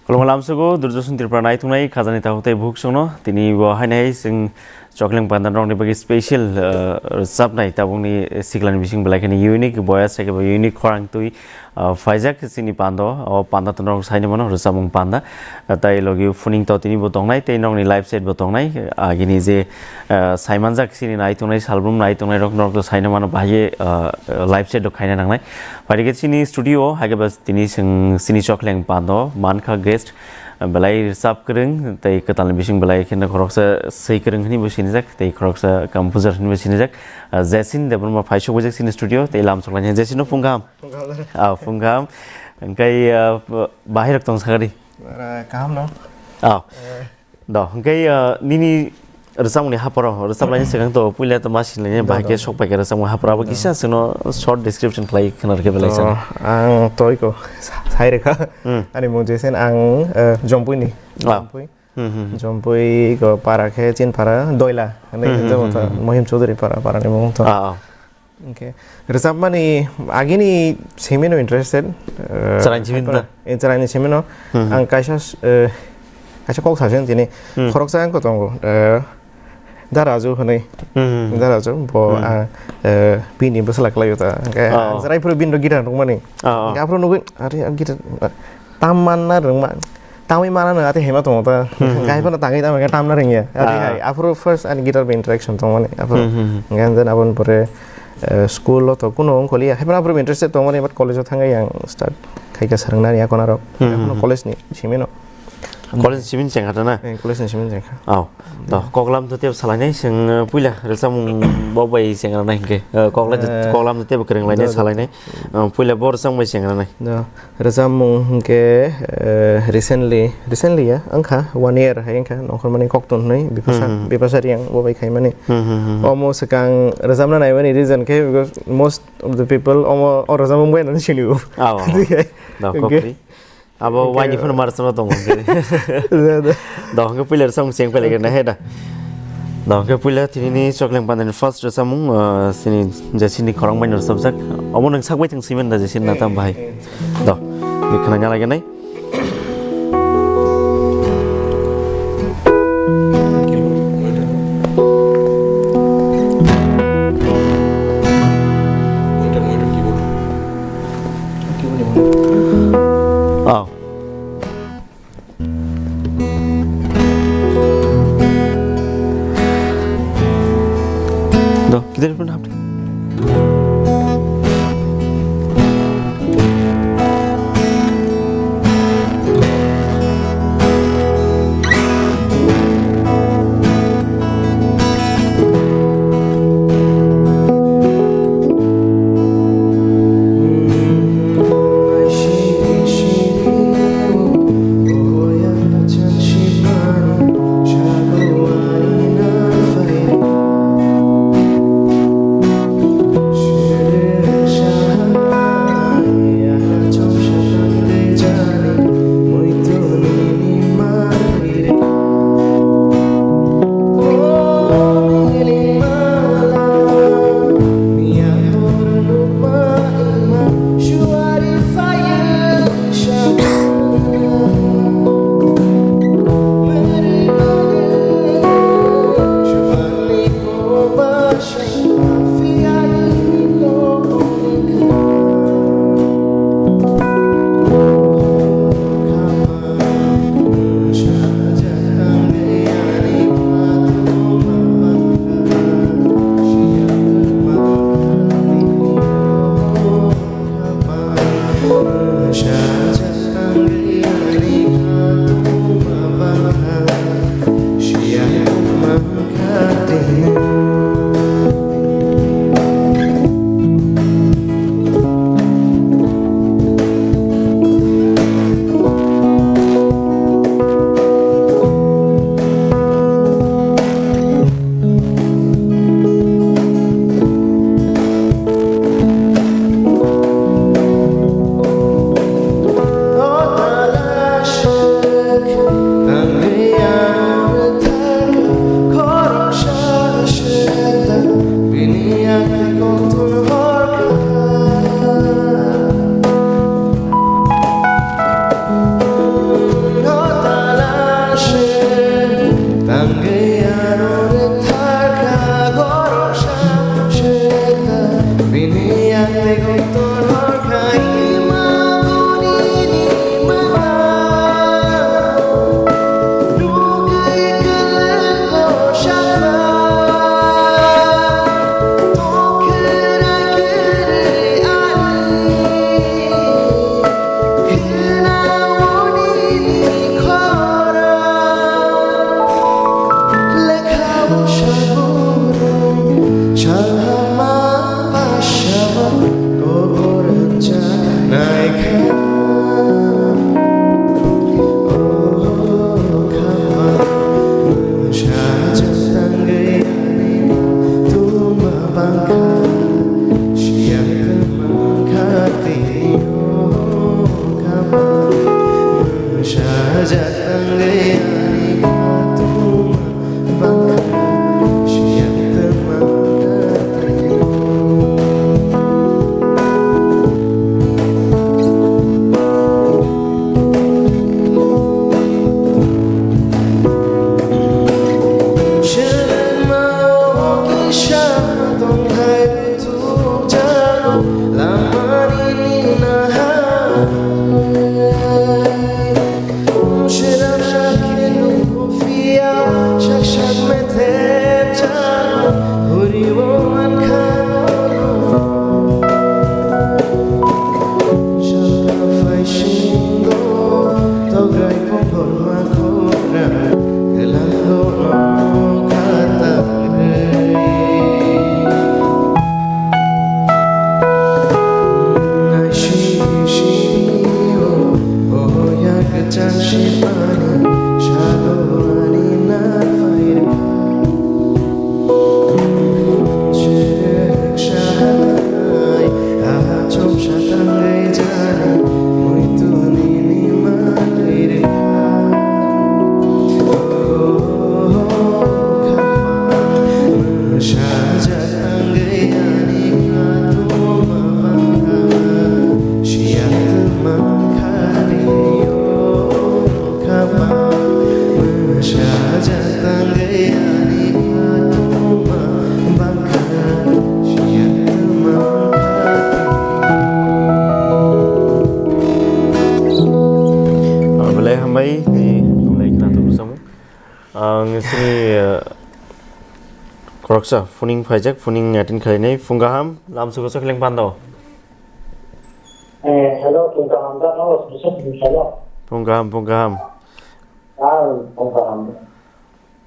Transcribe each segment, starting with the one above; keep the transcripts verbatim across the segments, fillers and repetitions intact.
Khulumkha lamsogo, Doordarshan Tripura naitungnai khajani takhuk tei bukhuk songno. Tini bo hainai chwng Chokleng Panda rokni bagwi special, uh, rwchapnai tabukni siklani bising belai kheno unique, boya sai khe bo unique khorang twi, uh, phaijak chini pando, o panda to norok saino mano rwchapmung panda. Uh, tai logi phuning to tini bo tongnai, tei norokni live set bo tongnai. Agini je, uh, saimanjak chini naitungnai, salbrum naitungnai rok norok to saino mano bahai, uh, live set rok khaina nangnai. Phaidi khe chini studio o, hai khe ba tini chwng chini Chokleng pando mankha guest, belai rwchap kwrwng tei kwtalni bising belai kheno khoroksa swi kwrwng hinwi bo sinijak tei khoroksa composer hinwi bo sinijak, ah, Jasin Debbarma phai sokbaijak chini studio tei lam soklainai. Jasin no phung kaham. Phung kaham. Ah, phung kaham. Hwnkhe, ah, bahai rok tong sakari. Bara kaham no? Ah. Eh. Do, hwnkhe, ah, nini rwchapmungni haporo, rwchap laini swkang to puila to ma sinlaini, do, bahai khe do, sok pai khe rwchapmung haporo, abo, do, kisa chwngno short description khlai khna rwkhe belai, to, chwng. Ang toi ko, sai rwkha. Hmm. Ani mung Jason, ang, eh, Jompui ni. Ah. Jompui. Hmm, hmm, hmm. Jompui ko para khe Chinpara, Doila, hinwi, hmm, hmm, jabo, hmm, to, hmm, Mohim Chaudhary para, para ni mung to. Ah, ah. Hwnkhe rwchapmani agini simino interested, eh, chwraini simino hai phano, da? Eh, chwraini simino. Hmm, hmm. Ang kaisa, eh, kaisa kok sasen tini. Hmm. Khoroksa ang ko tongo, eh, Da Raju hwnwi. Hmm, hmm, hmm. Da Raju, bo, hmm, ang, eh, bini bwsla kwlaio ta. Hwnkhe, oh, ang chwrai phuru bini guitar rwngmani. Oh, oh. Hwnkhe aphuru nugwi, "Are, ang guitar, tam manna rwngma, tamwi manna nw ati hema tongo ta." Hmm, hmm. Gai phano tangwi tamo khe tamna rwngya. Ati, ah, hai, aphuru first ani guitar bai interaction tongmani. Aphuru. Hmm, hmm, hmm. Hwnkhe then aboni pore, eh, school o to kuno wngkoliya. Hai phano aphuru interested tongmani, but college o thangwi ang start khaikha swrwngnani yakhwna rok. Hmm, hmm, hmm. College ni simino. College ni simino chengkha ta na? Eh, college ni simino chengkha. Oh. To, koklam to tebo salainai, chwng, eh, puila rwchapmung bo bai chengranai hinkhe, eh, kokla-, eh, koklam to tebo kwrwnglainai, do, do, salainai. Eh, puila bo rwchapmung bai chengranai. Do, rwchapmung hinkhe, eh, recently, recently ya, wngkha one year hai wngkha, nongkhormani koktun hwnwi, Bipasa, hmm, hmm, Bipasa Reang bo bai khaimani. Hmm, hmm, hmm, hmm. Omo swkang rwchapna naimani reason khe, because most of the people omo o rwchapmung bai nani sinio. Ah, oh, oh. Do, hinkhe, kokri. Abo hinkhe waini phano mar chwngno tongo hinkhe. Da, da. Do, hinkhe puila rwchapmung cheng pailaikha na he da. Do, hinkhe puila tinini Chokleng Pandani first rwchapmung, ah, chini Jasini khorang bai no rwchapjak. Omo nwng sak bai thwng simen da Jasini na tam bahai. Eh, eh. Do, bikha nang lagenai. Oh. Do, kider pun hapde. Belai hambai, tei belai khna tubru samung. Ang sini, eh, khoroksa phoning phaijak, phoning attend khlainai, phung kaham, lam sugo chokhleng pando. Eh, hello, phung kaham, da, no, hello. Phung kaham, phung kaham. Ah, phung kaham.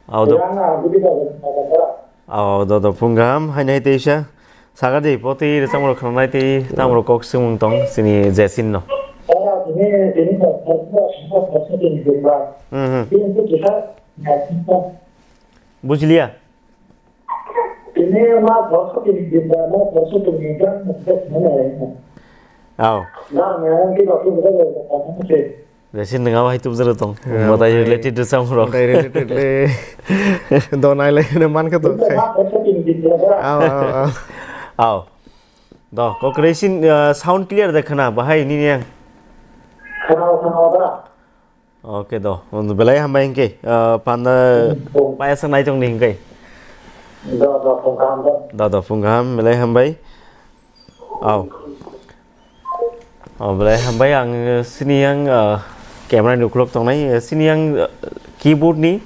Au do. Yang, ah, budi da, da, da, da. Au do, do, phung kaham, hai nai teisa. Sagadi, poti rwchapmung rok khwnanai tei tamo rok kok swngmung tong chini Jason no. Ora, tini, tini, tini, tini, tini, tini, tini, tini, Hmm, hmm. tini, tini, tini, tini, Bujiliya? Tini ma borso tini din ba ma borso tini din ba ma borso tini din ba. Aw. Na, na, na, ki ba tu ba ba ba ba. Jason nang awa hai tubjaro tong. Ya, Matai oke. Related do sam rok. Matai related le. Do nai le ne man ka to. Tini ma borso tini din ba. Aw, aw, aw. Aw. Do, kok resin, uh, sound clear da khana bahai ni yang. Khana, khana ba. Oke do, belai hambai hingke, ah, panda Hmm. payasa nai tongni hingke. Do, do, phung kaham do. Do, do, phung kaham, belai hambai. Au. Oh, belai hambai, ang, eh, sini yang, ah, camera ni ukulok tongnai, eh, sini yang, eh, keyboard ni,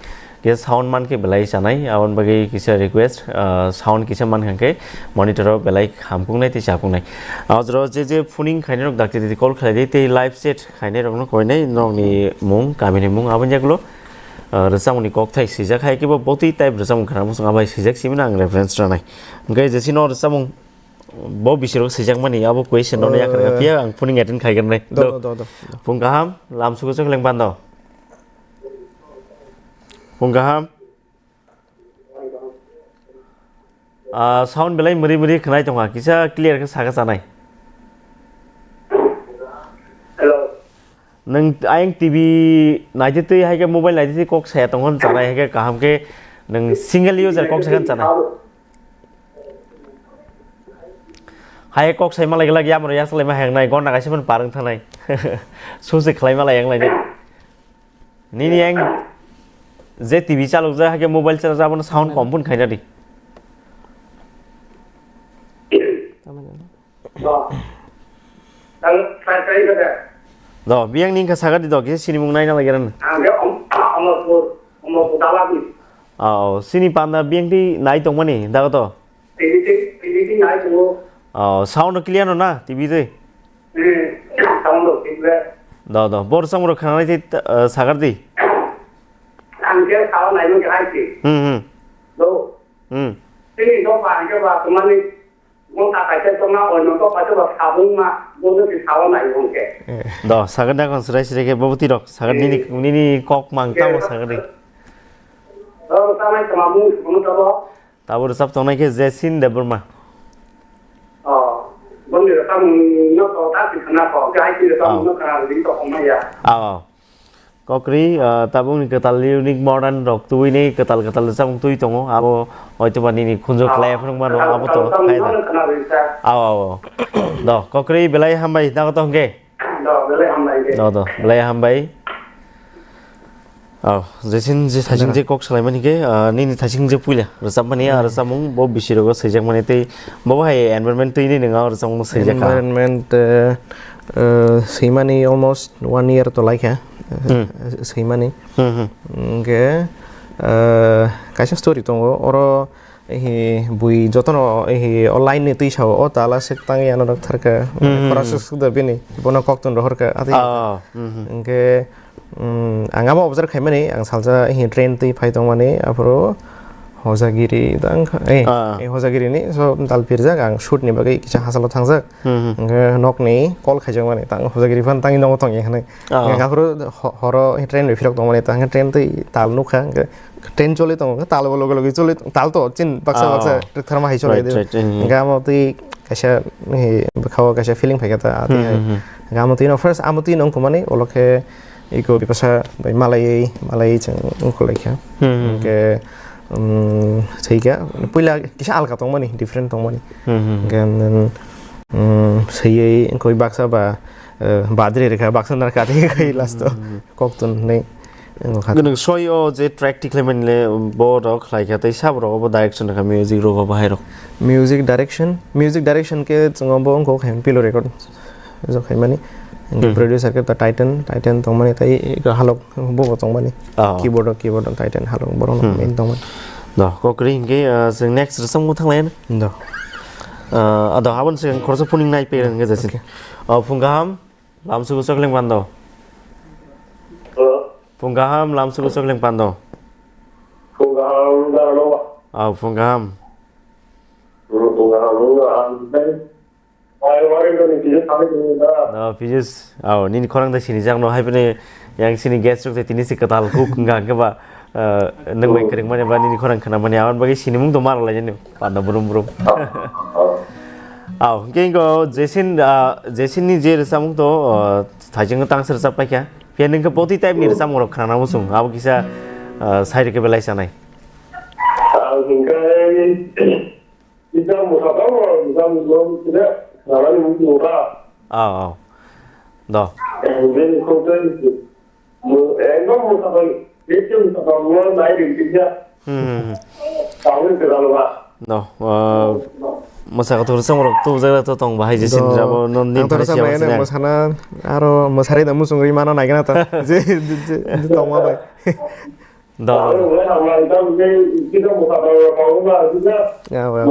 ke sound man ke belai chanai, abon bagi kisa request, ah, sound kisa man hingke, monitor o belai hamkung nai, tei chapung nai. Ah, jora je, je phoning khainai rok dakti dakti call khlai di, tei live chat khainai rokno koinai, nokni mung, kamini mung, aboni yagulo, ah, rwchapmungni kokthai swijak, hai khe bo botwi type rwchapmung khna, bosong abai swijak, simi ang reference rwnai. Hwnkhe jesino rwchapmung bo bisirok swijakmani, abo question rokno yakarkha, Eh, phiya ang phoning attend khaigrwnai. Do, Do. do, do, do, do. Phung kaham, lam sugo chokhleng pando. Phung kaham. Ah, sound belai mwrwi mwrwi khwnai tongkha, kisa clear khe sakha chanai. Hello. Nwng ayang T V naitwi twi hai khe mobile naitwi twi kok saya tongkha chanai, hai khe kaham khe nwng single user kok sakha chanai. Hai kok sai malai glak yamro yaslai ma hangnai, gonna kaisa phano parwng thangnai. Susi khlai malai yang lainai. Nini yang je T V chalok ja, hake mobile chalok ja, abono sound kom pun khaina di. Do, biyang ni wngkha saga di do, kisa sinimung naina lagi ran. Ang khe Om-, Omorpur, Omorpur Dalapni. Oh, sini panda biyang di nai tongmani, dago to? T V ti, T V ti nai tongo. Oh, sound clear no na, T V twi? Hmm, sound o clear. Do, do, bor samro khanai tei, eh, sagar di. Ang khe sao nai mung khe hai si. Hmm, hmm. Do. Hmm. Tini do pa ang khe ba tumani mung ta kaisa tongma, oino to kaisa ba sabung ma, bo no si sao nai mung khe. Eh. Do, sagar da kon srai srai khe bo bwtwi rok, sagar nini, Eh. nini kok mang tamo Eh. sagar di. Do, ta nai tama mung, mung ta bo. Tabuk rwchap tongnai khe Jason Debbarma. Oh, boni rwchapmung no to ta si khna kho, khe hai si rwchapmung no khna ri to khna ya. Aw, aw. Kokri, ah, tabukni kwtal unique modern rok tubui ni kwtal kwtal rwchapmung twi tongo, abo hoitoba nini khunju khlai phwrwng mano, abo to hai da. Aw, aw, aw. Do, Kokri belai hambai, nago to hwnkhe? Do, belai hambai. Do, do, belai hambai. Aw, jesin je thaising je kok salaimani khe, ah, nini thaising je puila rwchapmani, ah, rwchapmung bo bisi rogo swijak mani tei bo hai environment twi ni nwnga rwchapmung swijak kha. Environment, eh, eh, swimani almost one year to laikha, eh, swimani. Hmm, hmm. Hwnkhe, eh, kaisa story tongo, oro, eh, bui jotono, eh, o line ni twi sao, o tala swk tangwi ano rok tharkha, hmm, hmm, khoroksa swk da bini, bono koktun rohorkha, ati. Ah, hmm, hmm. Hwnkhe, hmm, ang abo observe khaimani, ang salsa, eh, train twi phai tongmani, aphuru Hojagiri tang kha, eh, ah, eh, Hojagiri ni so tal pirjak, ang shoot ni bagwi kisa hachalo thangjak. Hmm, hmm. Hwnkhe nokni call khaijakmani, tang Hojagiri phan tangwi nogo tongya hinwi. Ah. Hwnkhe aphuru ho-, horo train bai phirok tongmani, tang train twi tal nukha, hwnkhe train choli tongo, tal bo loge loge choli, tal to chin baksa, ah, baksa rwktharma hai choli. Right, right, hmm. Hwnkhe amo twi kaisa, eh, bwkhao kaisa feeling phaikha ta, hmm, hmm, hmm. Hwnkhe amo twi no first amo twi no wngkha mani, ulo khe iko bipasa bai malaiwi, malaiwi chwng wngkha laikha. Hmm, hmm, hmm. Hwnkhe, um, thwikha, puila kisa alka tongmani, different tongmani. Hmm, hmm, hmm. Hwnkhe, um, um, swiwi wngkha baksa ba, eh, badri rwkha, baksa narwkha, tei kai last o, hmm, hmm, hmm, koktun hinwi wngkha. Gwnang soi o je track tikhlaimani le bo rok khlaikha, tei sabo rok bo direction rwkha, music rok bo hai rok. Music direction, music direction khe chwng bo wngkha khe Pillow Record. Jok khaimani. Hmm. Producer khe ta Titan, Titan tongmani tei eko halok bo bo tongmani. Oh. Keyboard o, keyboard o Titan halok borok, hmm, main tongmani. Do, Kokri hwnkhe, ah, chwng next rwchapmung thanglai. Do. Ah, ado aboni swkang khoroksa phuning nai pegeng wngkha jasin. Okay. Oh, phung kaham, lamsugo chokling pando. Hello? Phung kaham, lamsugo chokling pando. Phung kaham, da, no. Oh, phung kaham. Hmm, phung kaham, phung kaham. Ai, wari to ni pijak kami ni da. No, Pijus, aw, nini khorang da sini jak no, hai pene yang sini guest rok tini si kwtal kuk wngkha, hwnkhe ba, eh, nwng bai kwrwngmani ba nini khorang khwnamani, aboni bagwi sinimung to mar lai jani, panda brum brum. Ah, ah. Aw, hwnkhe ingo Jason, ah, Jason ni je rwchapmung to, ah, thaijwng tangsa rwchap paikha. Phiya nwng khe boti type ni rwchapmung rok khwnana muchung, abo kisa, ah, sai rwkhe belai chanai. Ang hwnkhe Ita musa tamo, musa musa sida, nalani musa ora. Aw, aw. Do. Bini khokdai, mu, ekdom musa bai, ekdom musa bai, mu nai ri kisa. Hmm, hmm, hmm. Tawi ke dalo ba. Do, uh, musa ka thur samrok tu jaga to tong bahai je sin rabo non din thari siya. Ang thar samrok ene musana, aro musari da musung ri mano nai gana ta. Je, je, je, tong ma bai. Do, do, do. Ya, well.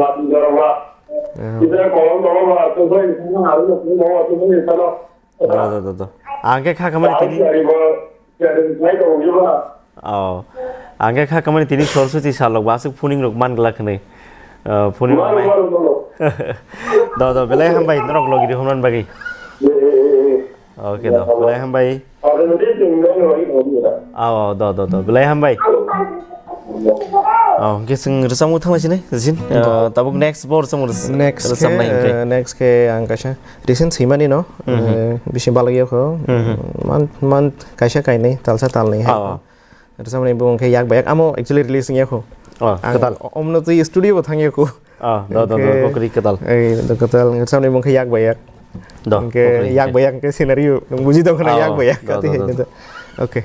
Ya. Do, do, do, do. Ang khe kha khamani tini. Oh. Ang khe kha khamani tini Soroswati salrok ba aswk phuning rok man glak hwnwi. Uh, phuning rok mai. Do, do, belai hambai norok logi rihormani bagwi. Okay, do. Belai hambai. Aw, aw, do, do, do. Belai hambai. Aw, hwnkhe chwng rwchapmung thanglai sini, Jin. Do. Ah, tabuk next bo rwchapmung rwch-, next khe, rwchapnai hwnkhe. Eh, next khe ang kaisa recent swimani no, mhm, eh, bisi balai yakho. Mhm. Month, month kaisa kainwi, talsa talnwi hai. Aw, aw. Rwchapmani bo hwnkhe Yak Bai Yak. Amo actually release wngya kho. Oh, ang kwtal. Omno twi studio bo thangya kho. Ah, do, do, do, hwnkhe kokri kwtal. Ei, do kwtal, nwng samni mung khe Yak Bai Yak. Do, hwnkhe kokri Yak hwnkhe. Bai Yak hwnkhe scenario, nwng buji tong khna. Ah, Yak Bai Yak do, do, kati do, hai do. Do. Okay.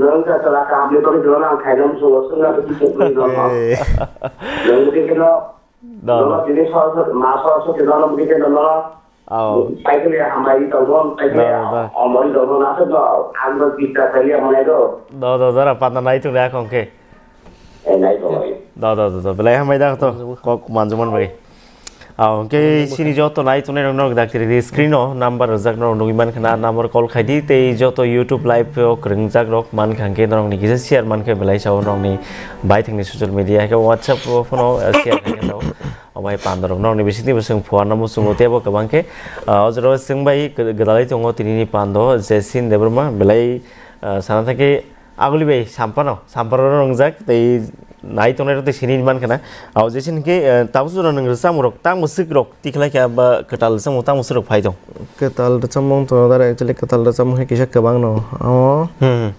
Nwng khe chwla kaham ni bagwi jono ang khaina muchungo, chwngno tei kisa bagwi jono. Eh. Nwng bwkhe kheno, Da, da. Nono tini Saraswati, Ma Saraswati nono bwkhe kheno nono Ao. Paikhe hambai tongmon, paikhe Da, da, da. Omori tongmon, aswk no, ang no bidya khalia manai do. Da, da, da, ra panda nai tung ya khong khe. Eh, nai tongo. Da, da, da, da. Belai hambai da to. Kok manjumon bai. Aw, hwnkhe sini joto nai tongnai rok norok daktiri di screen o number rijak norok nugui mankha na, number call khaidi tei joto YouTube live o kwrwngjak rok mankha hwnkhe norok ni kisa share mankhe belai sao norok ni baithang ni social media hai khe WhatsApp o phano, eh, share khaikhe sao. Obai panda rok norok ni bisingtwi bo chwng phuarna muchungo tei bo kwbang khe, ah, o jora o chwng bai gw-, gwdalwi tongo tini ni pando Jesin Debbarma belai, ah, sana thangkhe Aguli bai sampano, sampano wngjak tei nai tongnai rok tei sini mankha na. Abo jesi hinkhe, eh, tabuk jora nwng rwchapmung rok tamo swk rok tikhlai kha ba kwtal rwchapmung tamo swk rok phai tong? Kwtal rwchapmung to dara actually kwtal rwchapmung hai kisa kwbang no. Amo Hmm.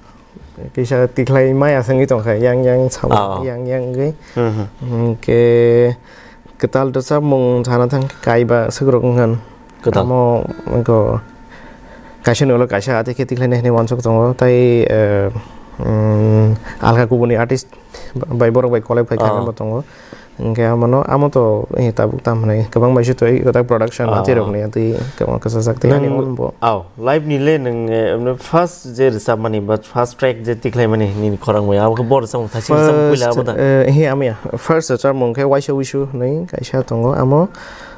kisa tikhlai maya sengwi tongkha yang yang sao Ah. yang yang gwi. Hmm, hmm. Hinkhe kwtal rwchapmung sana thang kaiba swk rok wngkha. Kwtal. Amo wngkha kaisa ni ulo kaisa atwi khe tikhlai nai hinwi uansuk tongo. Tai, eh, mm, alka kubuni artist bai borok bai collab khai Ah. kha bo tongo. Hwnkhe amo no, amo to, eh, tabuk tam hwnwi kwbang bai se toi kwtal production Ah. atwi rok ni atwi kwbang kwchajak tei ani Nang, own bo. Aw, live ni le nang, eh, emne first je rwchapmani ba first track je tikhlaimani nini khorang bai abo khe bo rwchapmung thaising rwchapmung puila abo da? First, eh, he, amo ya. First rwchapmung khe Waisa Wisu hwnwi kaisa tongo. Amo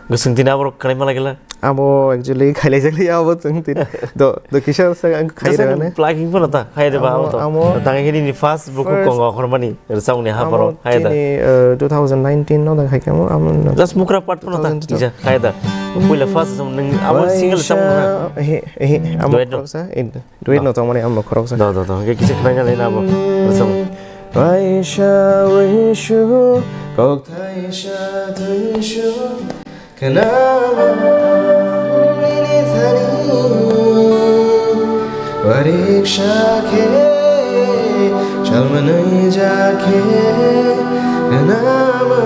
Goswng tini aborok kwnaima lagila. Abo actually khailaijakli abo chwng tini. Do, do kisa sa ang khai Just rwgani. Plugging phano ta khai de ba amo, amo to. Amo Tang khe nini first buku first kongo khormani rwchapmungni ha amo poro khai da. Tini, uh, two thousand nineteen no da khai kamo amo. Just mukra part phano ta two thousand two. Kisa khai da. Puila first jom nang amo single sam na. He, he, amo Duet no. Khoroksa, in, duet no tongmani amo khoroksa. Do, do, do. Khe kisa khnaina le na abo. Rwchapmung. Waisa wisu kok thaisa twisu. Khnama nini thani, wariksa khe, chalmanwi ja khe, khnama.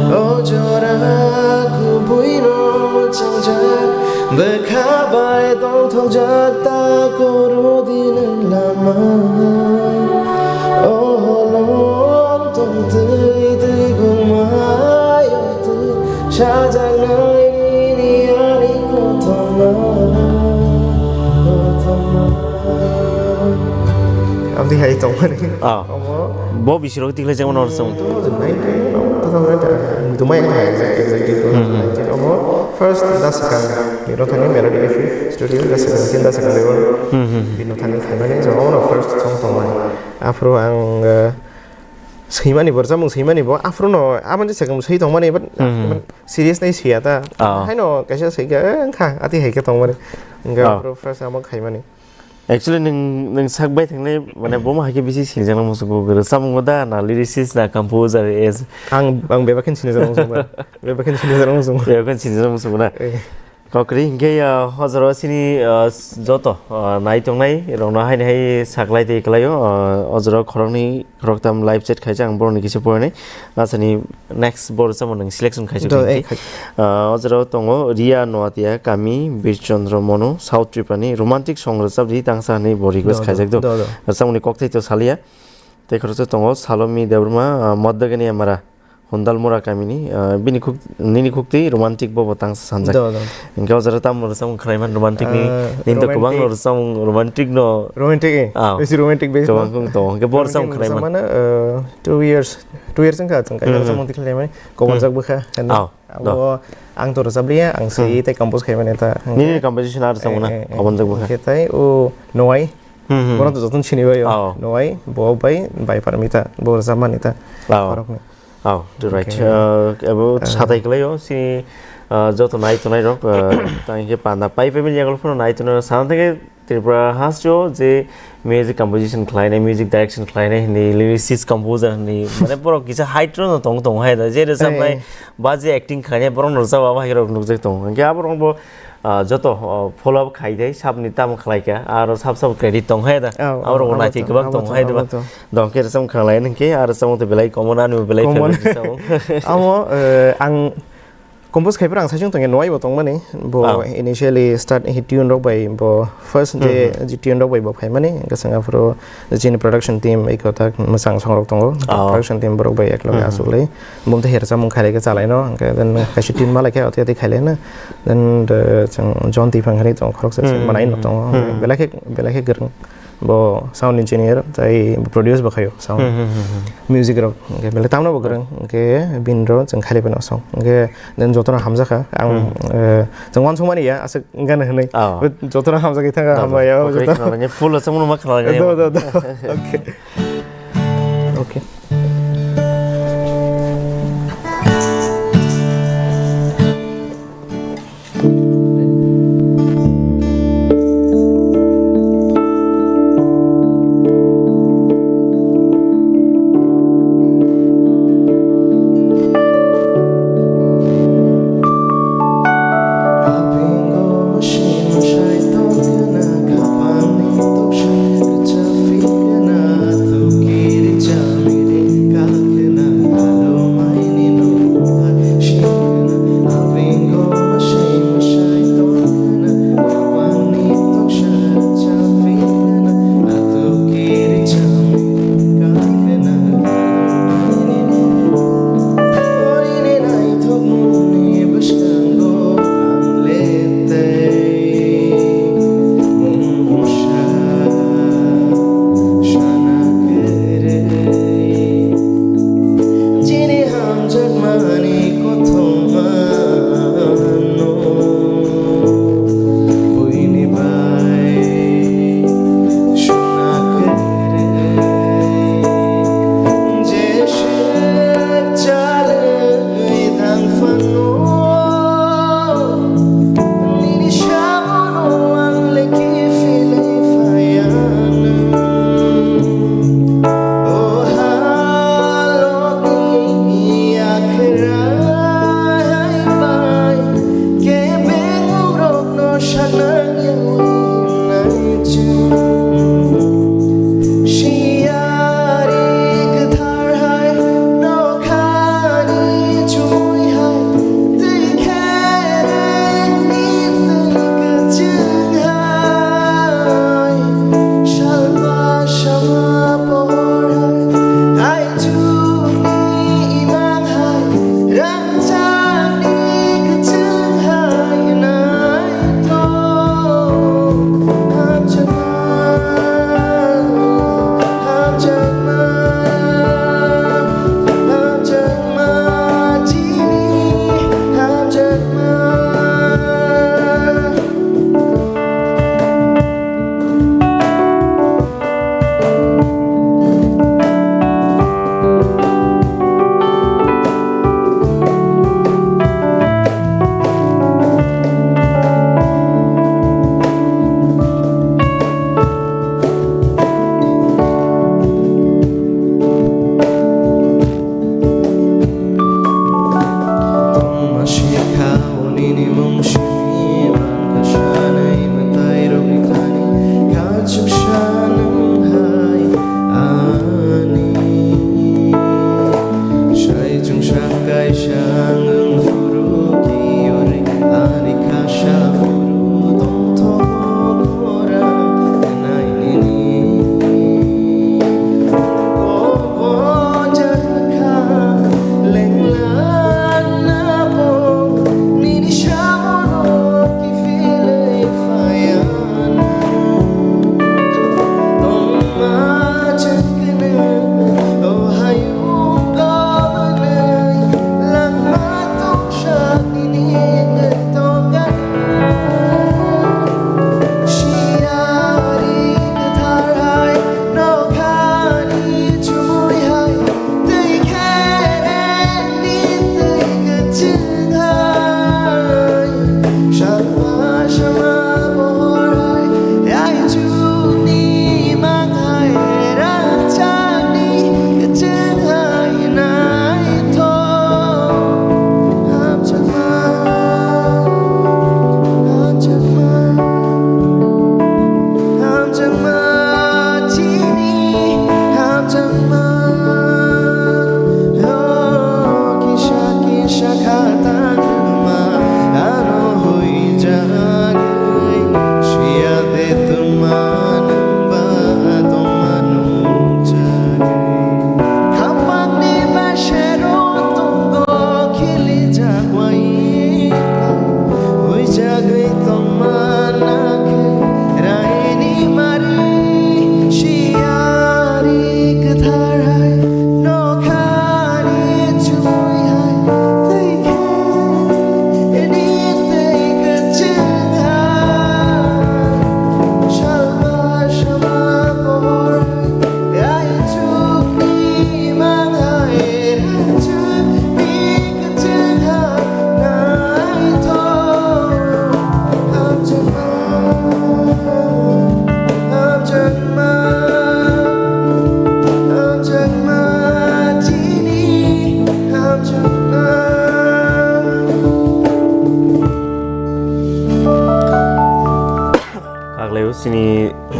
O jora kubui no changjak, bwkha bai tongthokjak ta kuru di nwng lama. O holong tong twi twi gungma yong twi sajaknai nini ani kothoma, kothoma. Abdi hai tongmani. Ah. Omo. Bo bisiro tikle jemon or song. Two thousand nineteen, two thousand nineteen, dumai ang hai exact, exactly two thousand nineteen. Hmm, hmm. Omo first da swkang ni rothani Melody F M studio da swkang, tin da swkang level. Hmm, hmm, hmm. Bini thani khaimani, so omo first song tongmani. Aphuru ang, eh, swimani bo, rwchapmung swimani bo, aphuru no, amoni swkang swi tongmani, but Hmm, hmm. Serious nai siya ta. Ah. Haino kaisa swi kha, eh, wngkha, ati hai khe tongmani. Wngkha Ah. Aphuru first amo khaimani. Actually, nwng, nwng sak bai thangnai, mane, bo ma hai khe bisi sinijak nang muchungo, rwchapmung da, na lyricist, na composer, as Ang, ang bebak khe sinijak nang muchungo. Bebak khe sinijak nang muchungo. Bebak khe sinijak nang muchungo na. Eh. Kokri, hinkhe, ah, hojaro sini, ah, s-, joto, ah, nai tongnai rokno haini hai saklai tei kwlaio, ah, hojaro khoroknwi khoroktham live chat khaijak ang borokni kisa porinai. Asani next bo rwchapmung nwng selection khaijak Do, hinkhe. eh, khai- Ah, hojaro tongo Ria Noatia Kami, Birchandra Monu, South Tripura ni romantic song rwchap di tangsa hinwi bo request Do, do, khaijak do. do, do. Rwchapmungni kokthai to salia. Tei khoroksa tongo Salomi Debbarma, ah, Modagani Amara. Hondalmura kamini, ah, bini khuk, nini khukti romantic bobo tangsa sanjak. Do, do. Hinkhe o jora tamo rwchapmung khlaiman romantic ni, Ah, nini to romantic. Kwbangno rwchapmung romantic no. Romantic, eh. Ah. Besi romantic base Kwbang no. Kwbang tongo. Hinkhe bo Romantic rwchapmung khlaiman. Rwchapmano, uh, two years, two years wngkha chwng kaisa Hmm. rwchapmung tikhlaimani. Kobanjak Hmm. bwkha, heno. Ah, do. Abo ang to rwchapliya, ang se Hmm. tei compose khaimani ta. Nini composition ar rwchapmung na, Eh, eh, eh. Kobanjak bwkha. Hinkhe tai o Noai. Hmm, hmm. Bono to jotono sini bai o. Oh. Noai, bo bai, bai Parmita, bo rwchapmani ta. Oh. Borokni. Oh, the right. Okay. Uh, abo Uh, satai kwlaio, si, uh, joto nai tonai rok, uh, tang khe panda pai pai bini yago phano nai tonai rok. Sana thangkhe Tripura hasteo je music composition khlainai, music direction khlainai hinwi, lyricist composer hinwi, mane borok kisa height rok no tong tong hai da, je rwchapnai, Eh. ba je acting khlainai, borok no rwchap abo hai rok nukjak tongo. Hinkhe abo rok bo, ah, joto, ah, follow up khai dai, sabni tamo khlai kha, aro sab sab credit tong hai da. Oh, abo rok oh, nai abo thik to, kwbang abo tong to, hai da ba. Abo to. Dong khe rwchapmung khlai nai hinkhe, aro rwchapmung to belai common, ano belai Common. favorite rwchapmung. Amo, eh, ang compose khai phuru ang saichung tongya, Noai bo tong mani, bo Oh. initially start hi tune rok bai, bo first je, Mhm. je tune rok bai bo phai mani, hwnkhe chwng aphuru chini production team, eko tak mwchang song rok tongo, Oh. production team borok bai ekloge Mhm. achuk lai. Bumtwi rwchapmung khailai khe chalaino, hwnkhe then kaisa team malai khe oti oti khailai no. Then the chwng John Tiphang hinwi tongo, khoroksa se Hmm, manai no hmm, tongo. hmm. Belai khe, belai khe kwrwng. Bo sound engineer, tei produce bo khaio sound. Hmm, hmm, hmm, hmm. Music rok, hwnkhe belai tamno bo kwrwng, hwnkhe bini rok chwng khailai phano song. Hwnkhe then jotono hamjakha. Ang, Hmm. eh, chwng uansukmani ya, aswk gana hinwi. Oh. But jotono hamjagwi thangkha, Do, do. hambai ya, Okay, joto. khwnalani full aswk mano ma khwnalani. Do, do, do. Okay. Okay.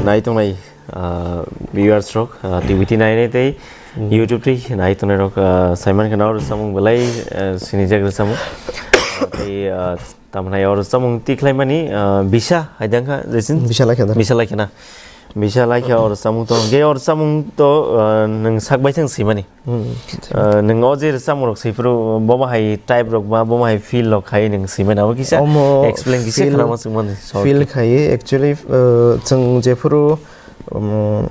Nai tongnai, ah, viewers rok, ah, T V T nai nai tei YouTube twi nai tongnai rok, ah, sai mankha na o rwchapmung belai, ah, sinijak rwchapmung. Ah, tei, ah, tamhnai o rwchapmung twi khlaimani, ah, bisa hai dangkha, Jason? Bisa laikha da. Bisa laikha na? Bisa laikha o rwchapmung to. Hwnkhe o rwchapmung to, ah, nwng sak bai thang swimani. Hmm. Ah, nwng o je rwchapmung rok swi phuru, bo ma hai type rok ba, bo ma hai feel rok khai nwng swimani. Abo kisa Omo explain kisa feel, khlama swngmani, short feel khe. Khai, actually, ah, chwng jephuru, um,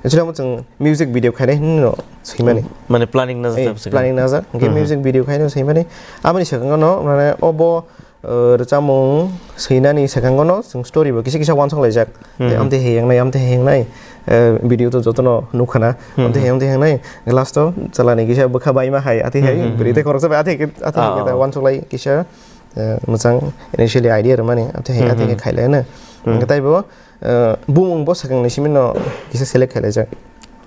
actually, omo chwng music video khainai hinwi no swimani. Mane planning najak Eh, tabuk se planning khe. Najak. Hwnkhe Hmm. music video khainai swimani. Aboni swkango no, mane, obo, ah, rwchapmung swinani swkango no chwng story bo kisa kisa uansuk laijak. Tei Hmm. amtwi hai wngnai, amtwi hai wngnai, ah, video to jotono nukha na. Hmm. Amtwi hai, amtwi hai wngnai. Last o chalani kisa bwkha baima hai, atwi hai, Hmm, hmm, bwrwi hmm. tei khoroksa bai atwi hai khe, atwi hai khe Ah, ta ah. uansuk lai kisa, ah, mwchang initially idea rwmani, atwi hai, Hmm, atwi hai hmm. khai lai no. Hmm. Hwnkhe taibo, ah, bumung bo swkangni simi no kisa select khai laijak.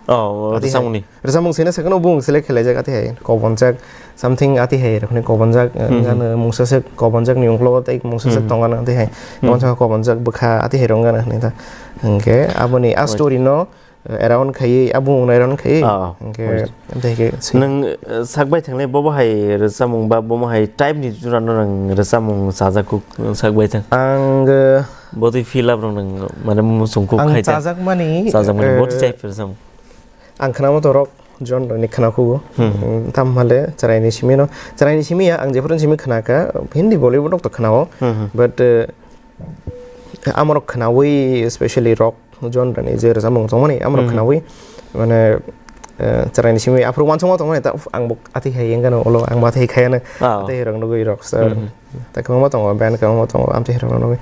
Oh, Atwi hai. Rwchapmungni. Rwchapmung swina swkang no bumung select khai laijak, atwi hai. Kobonjak, something atwi hai rokni kobonjak, eh, Hmm, hmm. gana mungsa se kobonjak ni ungklo tei mungsa se Hmm. tongana atwi hai. Hmm. Kobonjak, kobonjak bwkha atwi hai rok gana hinwi ta. Hwnkhe aboni a Right. story no, eh, around khai, a bumung no around khai. Ah, ah. Hwnkhe Right. amtwi hai khe si- Nwng, eh, sak bai thangnai bo bo hai rwchapmung ba bo bo hai type ni jora no nwng rwchapmung chajak kuk, nwng sak bai thang. Ang, eh, Bo twi fill up rok nwng mane muchung kuk ang khai ta. Chajakmani, Chajakmani bo twi eh, type rwchapmung. Ang khwnama to rock genre ni khwna khugo. Hmm. Mm, tam hale chwraini simi no, chwraini simi ya, ang jephuru simi khwna kha, Hindi Bollywood rok to khwnao. Hmm, hmm. But, eh, amorok khwnawi, especially rock genre ni je rwchapmung tongmani, amorok Hmm. khwnawi, mane, eh, chwraini simi aphuru uansukma tongmani, ta, uf, ang bo atwi hai wngkha no ulo, ang bo atwi hai khayano, Ah. atwi hai rok nugwi rockstar. Hmm. Ta kwbangma tongo, band kwbangma tongo, amtwi hai rok nugwi.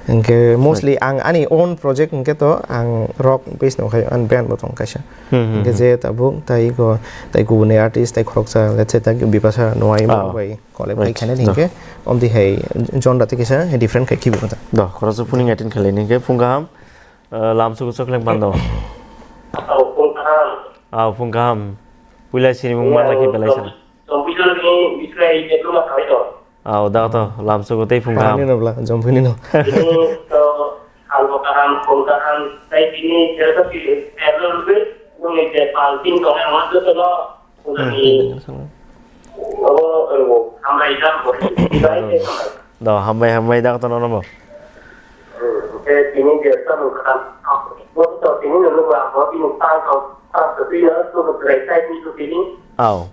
Hwnkhe mostly Right. ang ani own project hwnkhe to ang rock based no khai, ani band bo tong kaisa. Hmm, hmm, Hwnkhe hmm. je tabuk tai go, tai kubuni artist, tai khoroksa, let's say, tai Bipasha Noai Ah. bai collab Right. khai khainani No. hwnkhe, omtwi hai genre tei kaisa different khai khibi kota. Do, khoroksa phuning attend khailai hwnkhe phung kaham, eh, lamsugo chokleng pando. Oh, phung kaham. Ah, phung kaham. Puila sinimung Puila manlakhe belai chom-, sana. Chompuijor ni bislai diploma khalai tong. Au, da to, lamsugo tei phung kaham. Paharni no bla, Jompuini no. Tini to salbo kaham, phung kaham, tei tini jereka si erlo rubui, nungni je pal tin tong yang joto no, Hmm, nungni tini tong yang. Obo, obo, hambai jam bo, dibai tei hambai. Do, hambai, hambai, da to nono bo. Hmm, tei tini je samung kaham, bo to tini no nungba, bo tini pal tong, pal to tini no, to bo trai tai tini to tini. Au.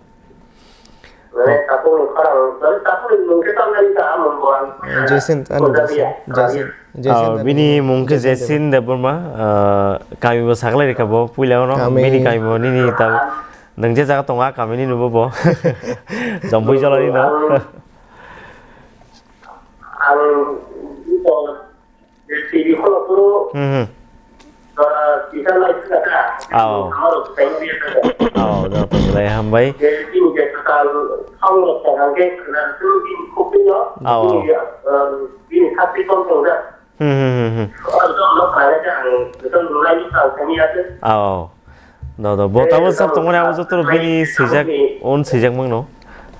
Mane, tapung ni khorang, mane, tapung ni mung khe tamnani ta, mung bo ang. Eh, Jason, ano Jason, Jason, Jason, Ah, ano bini mung khe Jason Jason Debbarma, ah, kami bo saklai rikha bo, puila ono, Kami. Bini kami bo nini ta, nang je jaga tonga, kami ni nubo bo. Jompui jolani no. Ang, ang, J C B kholo phuru, Hmm, hmm. ah, kisa lai sika ta. Ao. Amaro sai biya ta. Ao, da to belai hambai. J C B ni je sakal thang lo ta hangke khna tu bin khupin lo. Ao. Bin ya, um, bin khapri tong tong da. Hmm, hmm, hmm, hmm. Aro to lo khna le ta ang, to lo lai ni ta kami ate. Ao. Da, da, bo tabo sab tongmani abo joto bini swijak, on swijak mangno.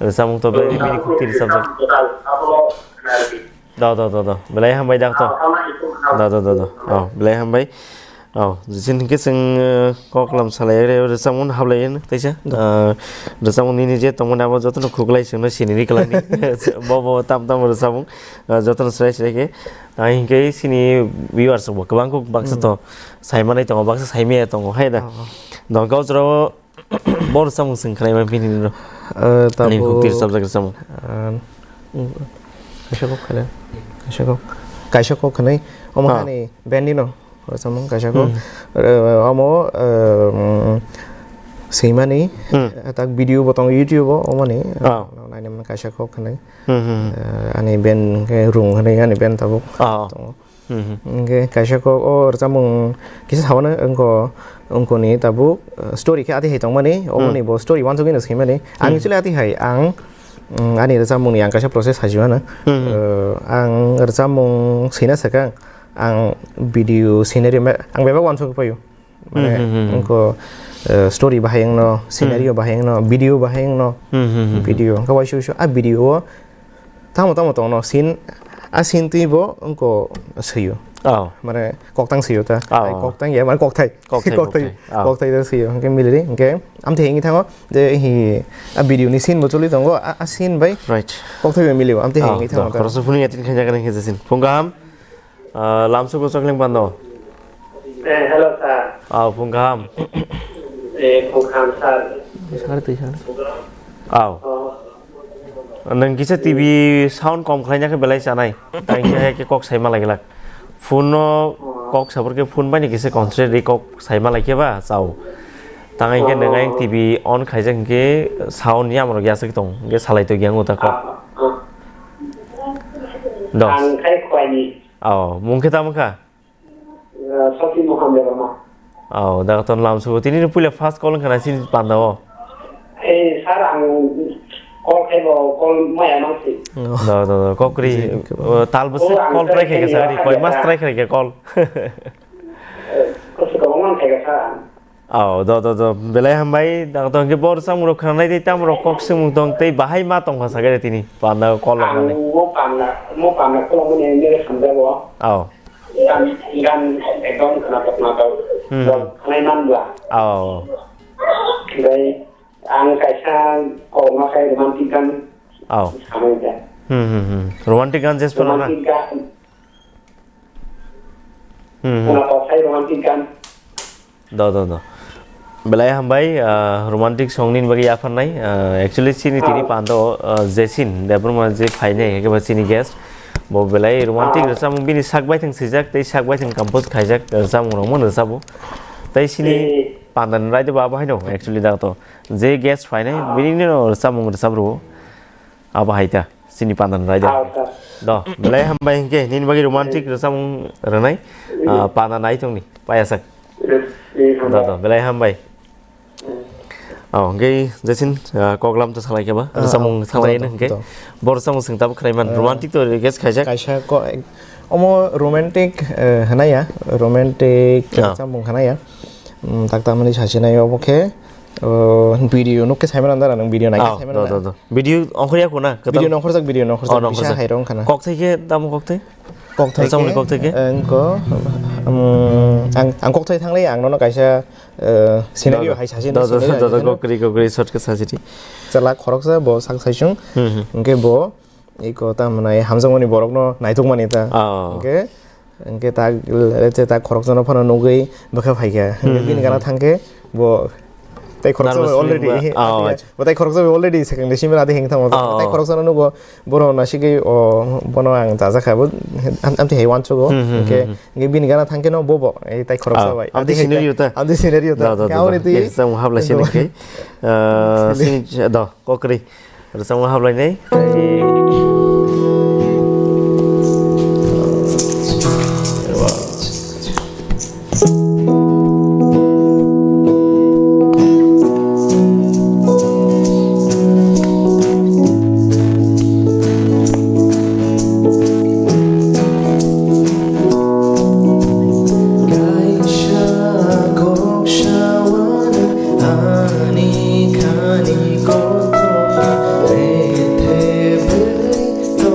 Samung to bini khukti ri sabjak. Abo lo khna Da, da, da, da. Belai hambai da to. Da, da, da, da. Oh, belai hambai. Oh, jisini hingke chwng, eh, koklam salai re, re samung hablai no, taisa. Eh, re samung nini je tongmani abo jotono khuklai chwngno sinini kwlangni. Bo, bo, tam, tam re samung. Eh, jotono srai, srai khe. Tang hingke sini viewers bo kwbang kuk baksa to. Saimani tongo, baksa saimaya tongo, hai da. Oh. Dongkha ujro Bo rwchapmung chwng khwnaima bini no. Eh, ani tabuk, hukti rwchapjak rwchapmung. Eh, kaisa kok khwlai, kaisa kok, kaisa kok khwnai. Omo Ah. hani band ni no rwchapmung kaisa kok. Hmm. Eh, omo, eh, swimani, Hmm. eh, tak video bo tongo YouTube o, omo ni, Ah. eh, nainani kaisa kok khwnai. Hmm, hmm, hmm. Eh, ani band khe Rung hwnwi ani band tabuk Ah. tongo. Hmm, hmm. Hingke kaisa kok o rwchapmung kisa sawana wngkho, wngkoni tabuk, eh, story khe atihai tongmani, Hmm. oboni bo story uansugui no swimani. Ang Hmm. actually atihai, ang, mm, ani rwchapmungni ang kaisa process hajimano. Hmm, hmm. Eh, ang rwchapmung swina swkang, ang video scenery ma-, ang bebak uansugui paio. Mane, Hmm, hmm, hmm, hmm. wngkho, eh, story bahai wngno, scenario Hmm. bahai wngno, video bahai wngno, Hmm, hmm, hmm, hmm. video. Wngkha waisa waisa a video o tamo tamo tongno, scene, a scene twi bo wngkho swio. Oh. Mane koktang sio ta. Oh. Ai, koktang ya, mane kokthai. Kokthai, kokthai, kokthai. Oh. Kokthai ta sio. Hingke miliri, hingke amthe hingi thango. Je hi, a video ni scene bo choli tongo, a, a scene bai. Right. Kokthai bai milio, amthe hingi thango ta. Khoroksa phone yatin khaina kani khe scene. Phung kaham. Ah, lamsugo chokling pando. Eh, hello, sir. Oh, phung kaham. Eh, phung kaham, sir. Sir, twi sir. Oh. Oh. Nwng kisa T V sound kom khlaina khe belai chanai. Tang khe hai khe kok saima lagilak. Phone no kok sabur khe phone bai ni kisa concentrate ri kok saima lai khe ba chao. Tang hai khe nwng ayang T V on khaijak hinkhe sound yamrok yasik tong. Hinkhe salai to gyang uta kok. Ah, ah. Dos. Ang khai khwani. Oh, mung khe tamo kha? Eh, Sati Mohan Debbarma. Oh, da ton lam subo. Tini ni puila first call khana sin panda o. Eh, sir, ang call khai bo, call maya nang si. Oh. Da, da, da, kokri, eh, tal bwswk call try khai kha sa, koi mas try khai kha call. Eh, kosi ko man khai kha, sir. Oh, da, da, da, belai hambai, da, da, hingke bor samung rok khana nai tei tam rok kok sumung tong tei bahai ma tong kha sa kare tini, panda call rok mani. Ang mo panda, mo panda call mani nere samjabo. Oh. Gan, gan ekdom khwnathok khwnathok. Hmm. Rok khwnai man bla. Oh. Bai ang kaisa kokma khai romantic gan. Oh. Samai da. Hmm, hmm, hmm. Romantic gan jes phano na? Romantic gan. Hmm, hmm. Khwnathok khai romantic gan. Do, do, do. Belai hambai, ah, romantic song ni bagwi yapharnai. Ah, actually, chini tini pando, ah, Jesin Debbarma je phainai, ekeba chini guest. Bo belai romantic rwchapmung bini sak baithang swijak, tei sak baithang compose khaijak rwchapmung rok mano rwchabo. Tei chini panda ni raida bo abo haino, actually, da to. Je guest phainai, bini no rwchapmung rwchap rwo. Abo hai ta, chini pandan raida. Ah, sir. Do, belai hambai hingke, nini bagwi romantic rwchapmung rwnai, ah, pandan ai tongni, payasak. Eh, eh, do, hambai. Do, belai hambai. Hmm. Oh, hingke, Jesin, ah, koklam to salai keba, ah, rwchapmung ah, salai do, hingke. Do. Bo rwchapmung swng tabuk khlai man, ah, romantic to request khaijak. Kaisa ko, omo romantic, eh, hwnaya, romantic ah, rwchapmung hwnaya. Hmm, tak tamani sasinai obo khe, oh, video nuk khe saimano andar, ang video nai khe saimano do, do, do. Video ongkhorya khuna, video nongkhorjak, video nongkhorjak, oh, bisa nongkhorjak. Hai rong khana. Kokthai khe, tamo kokthai? Kokthai khe, kokthai khe? Engko, um, ang, ang kokthai thanglai, ang nono kaisa, eh, scenario hai sasi, do, do, scenario do, do, hai kokri, kokri, short khe sasi di. Chala khoroksa bo sak saisung, hmm, hmm, hingke bo, iko ta mwnai hamjakmani borokno naitukmani ta. Oh. Hingke, hingke ta, let's say ta khoroksa no phano nugwi bwkha phaikha. Hingke bini gana thangkhe bo tai khoroksa bai already. Oh, acha. Bo tai khoroksa bai already second simi adi hing thango. Oh. Tai khoroksa no nugo, bono nasigwi, o, bono ang chajakha, bo, am-, amtwi hai uansugo. Hmm, hmm, hingke, hmm, hmm, hingke bini gana thangkhe no bo bo, ei tai khoroksa bai. Oh, amtwi scenario ta? Amtwi scenario ta. Do, do, do, do. Yes, ang hablai sini ke. Eh, sini, do. Kokri. Rwchapmung haplainai. Kaisa kok sawan ani kani kotor bethe beri to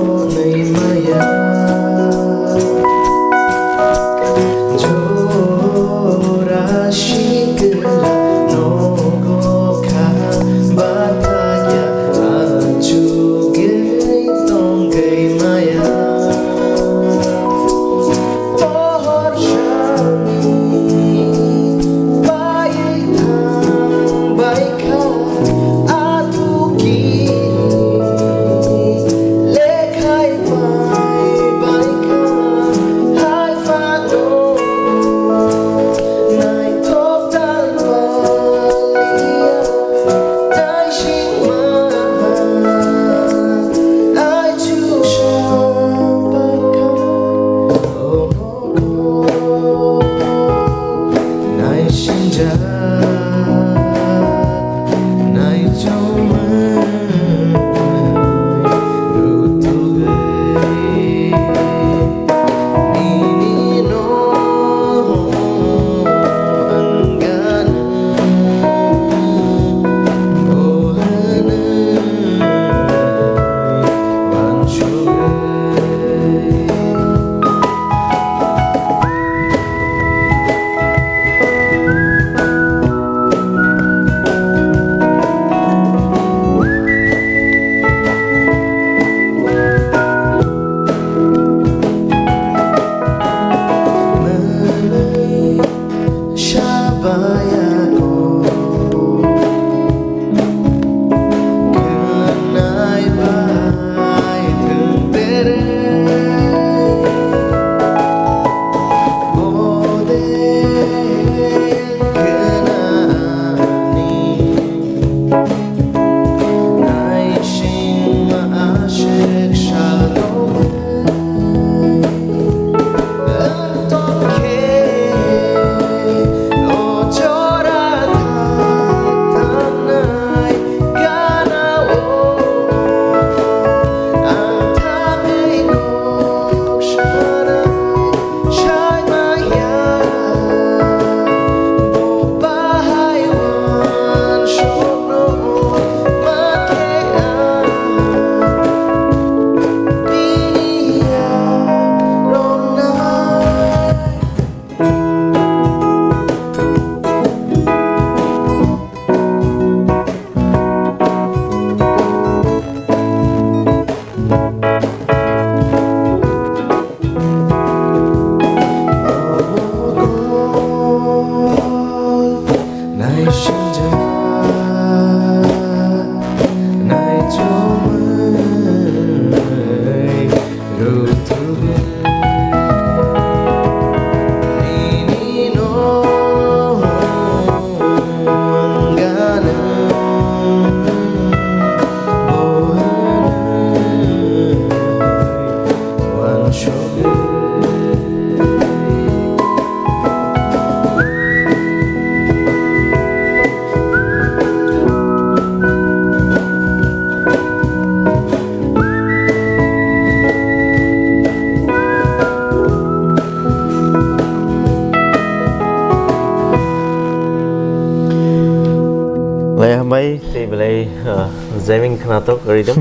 Lai hambai, tei belai, ah, jamming khnatok rhythm.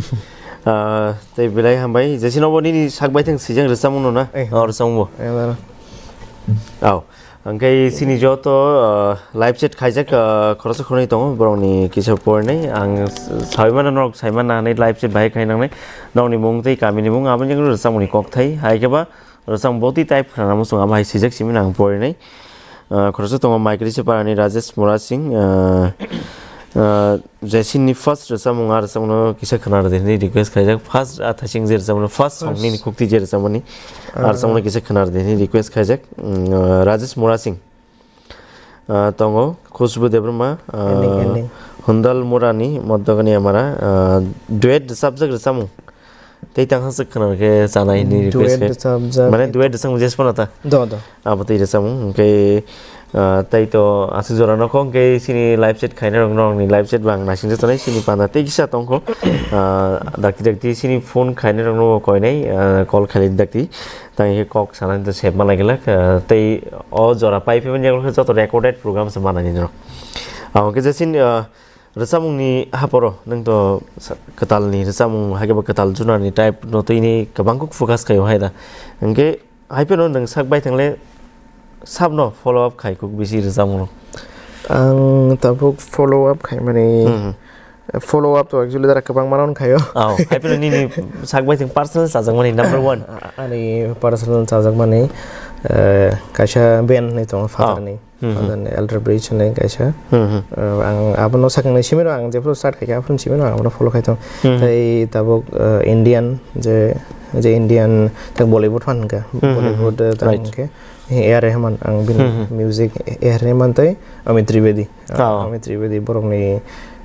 Ah, tei belai hambai, jesino bo nini sak bai thang sijak rwchapmung no na? Eh. Oh, rwchapmung bo. Eh, wala. Au. Hwnkhe chini joto, ah, live chat khaijak, ah, khoroksa khoroknwi tongo, borokni kisa porinai. Ang s-, saui mano norok sai manna hinwi live chat bahai khai nangnai. Norokni mung tei kamini mung, aboni jagao rwchapmungni kokthai. Hai khe ba rwchapmung botwi type khnana muchung, abo hai sijak simi nang porinai. Ah, khoroksa tongo Maikrisa parani Rajesh Murasing, ah, ah, Jesini first rwchapmung, ah, rwchapmungno kisa khwna rwdi hinwi request khaijak. First, ah, thaising je rwchapmano, first song nini khukti je rwchapmani, ah, rwchapmungno kisa khwna rwdi hinwi request khaijak. Mm, ah, Rajesh Murasing. Ah, tongo Khushbu Debbarma, ah, Ending, ending. Hundal Murani, Modogani Amara, ah, duet rwchapjak rwchapmung. Tei tang hachwk khwna khe chanai hinwi request khe. Duet rwchapjak. Mane duet rwchapmung jesphano ta? Do, do. Abo tei rwchapmung, hwnkhe, ah, tei to aswk jora nokho, hwnkhe chini live chat khainai rok, norokni live chat bo ang naisingsa tonai, chini panda tei kisa tongkho. Ah, dakti dakti chini phone khainai rokno bo koinai, ah, call khailai dakti. Tang khe kok sanani to sep mana gila, ah, tei o jora pai phaimani yago khe joto recorded program se manani norok. Ah, hwnkhe je chini, ah, rwchapmungni haporo nwng to sa-, kwtalni rwchapmung, hai khe bo kwtal junani type no twi ni kwbang kuk focus khaio hai da. Hwnkhe hai phano nwng sak bai thangle sabno follow up khai kuk bisi rwchapmungno? Ang tabuk follow up khaimani, hmm, follow up to actually dara kwbangma no khaio. Oh, hai phano nini sak bai thang personal chajakmani number one. A-, ani personal chajakmani, eh, kaisa band ni tongo, oh, father ni. Hmm, hmm. Elder Bridge hinwi kaisa. Hmm, hmm. Uh, ang abono sakangni simi rok, ang jephuru start khaikha, aphuru simi rok ang abono follow khai tongo. Hmm, hmm. Tei tabuk, uh, Indian je, je Indian tei Bollywood fan hwnkha. Hmm, hmm, hmm. Bollywood, uh, tang, right, hwnkhe A R Rahman, ang bini, hmm, hmm, music A R Rahman tei Amit Trivedi. Uh, oh. Amit Trivedi borokni,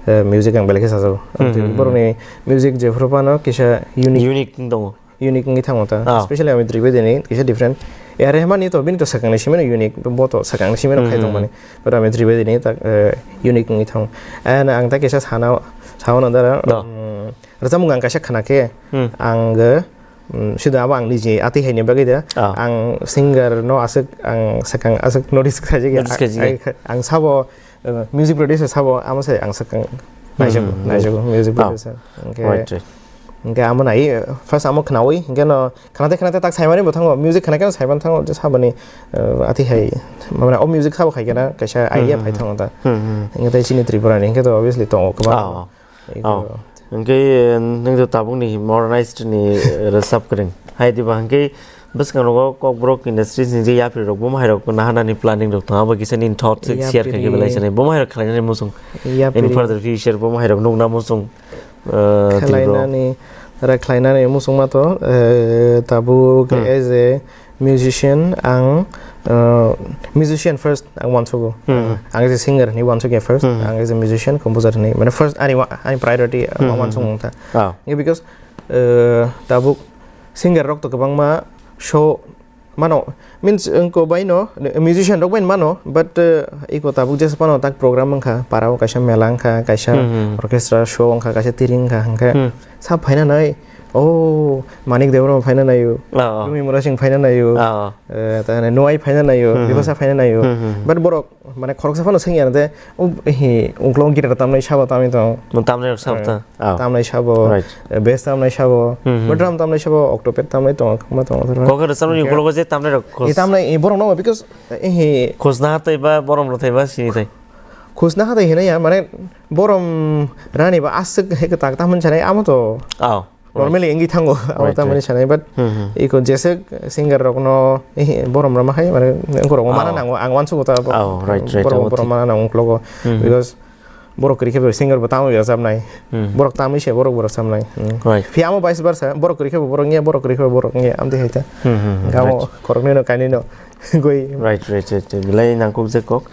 uh, music ang belai khe sajago. Hmm, hmm, hmm. Borokni music jephuru phano kisa unique. Unique wng tongo. Unique wngwi thango ta. Ah. Especially Amit Trivedi ni kisa different. A R Rahman ni to bini to swkang ni simi no unique, bo to swkang ni simi no khai, hmm, tongmani. But Amit Trivedi ni ta, eh, unique wngwi thango. And ang ta kisa sana, sao no dara, ah, um, rwchapmung ang kaisa khna khe, hmm, ang, eh, um, sido abo ang niji ati hai ni bagwi da. Ah. Ang singer no aswk ang swkang aswk notice khaijak ya. Notice khaijak ya. Ang, ang sabo, uh, music producer sabo amo se ang swkang naijago, hmm, naijago music, oh, producer. Hwnkhe, right, right, hwnkhe amo nai, uh, first amo khnaui, hwnkhe no khnate khnate tak saimani bo thango, music khna khe no saimani thango, je saboni, uh, ati hai, mane o music sabo khai khe na kaisa idea, hmm, phai thango ta. Hmm, hmm. Hwnkhe tei chini Tripura ni hwnkhe to obviously tongo kwbang. Oh. Ego. Oh. Hwnkhe, eh, nwng to tabukni modernized ni, eh, rwchap kwrwng. Hai diba hwnkhe Bwskango Kokborok industries ni je yapri rok, bo hai rok naharnani planning rok tongo, abo kisa nini thought se share khai khe belai sanai. Bo hai rok khlainani muchung, in further future bo hai rok nukna muchung, uh, twi bo. Khlainani, ra khlainani muchung ma to, uh, tabuk as a musician ang, uh, musician first ang uansukgo. Ang as a singer hinwi uansukya first, ang as a musician, composer hinwi. Mane first ani wa-, ani priority ang uansukmung ta. Because, uh, tabuk singer rok to kwbangma show mano, means, wngko bai no, musician rok bai mano, but, uh, iko tabuk jesa phano tak program wngkha, para o kaisa mela wngkha, kaisa orchestra show wngkha, kaisa tiring wngkha, hwnkhe sa phaina nai, oh, Manik Debbarma phaina naio, Rumi Murasing phaina naio, eh, ta hwnwi Nuai phaina naio, Bipasa phaina naio, but borok mane khoroksa phano swngya de, o, he, uklok guitar tamnai sabo tamwi tong. Mo tamnai rok sabo ta. Tamnai sabo, bass tamnai sabo, drum tamnai sabo, octopad tamnai tong, ma tong. Kokhe rwchapnai uklogo je tamnai rok khos. E tamnai, e borok no, because, eh, he. Khosna hatai ba borom rwthai ba sini thai. Khosna hatai hinai ya, mane borom rani ba aswk he kwtak tamani sanai amo to. Normally wngwi thango, abo tamani sanai, but iko jeswk singer rokno, eh, borom rwma hai, mane, wngkorokma mana nango, ang uansukgo ta, borok mana nango uklogo, because borok kwrwi khe bo singer bo tamo rwchapnai, borok tamwi se borok bo rwchapnai. Phiya amo vice versa, borok kwrwi khe bo borok wngya, borok kwrwi khe bo borok wngya, amtwi hai ta. Amo khoroknwi no kainwi no. Goi. Right, right, right, right. Belai nangkuk je kok.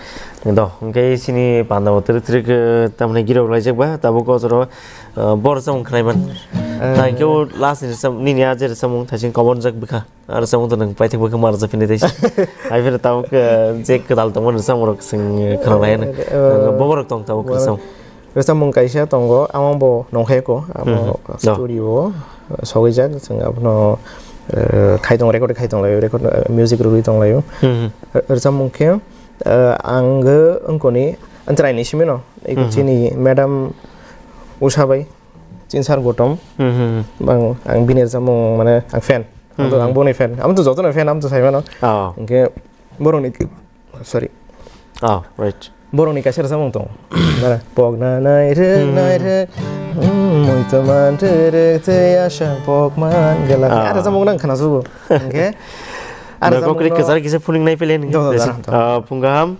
Do, hwnkhe sini panda bo twrwk twrwk, eh, tamni girok laijak ba, tabuk o jora, eh, bor samung khlaiman. Eh. Thank you, last ni sam, nini aje samung thaisin common jak bwkha. Ar samung to nang paithak bwkha mar japini thaisi. Hai phir tabuk, eh, je kwtal tongmani samung rok sing, eh, khna lai. Eh, eh, boborok tong tabuk samung. Rwchapmung kaisa tongo, amo bo nongkhe ko, amo studio o sogwijak, chwng abono, eh, khai tong, record khai tong laio, record, eh, music rwgwi tong laio. Rwchapmung khe, eh, ang wngkoni Anchwraini simi no, eko chini madam Usha bai, chini sir Gotom, bang, ang bini rwchapmung mane ang fan, ang to, ang boni fan, amo to jotono fan, amo to sai mano. Hwnkhe borokni, sorry. Oh, right. Borokni kaisa rwchapmung tongo. Pokna nairwk, nairwk, mm, muitu man rwk, tei asa pokman gela. Ah. A rwchapmung nang khna sugo. Hwnkhe, a rwchapmung kokri no kwchar kisa phuning nai pele nini. Do, do, do, do. Ah, phung kaham.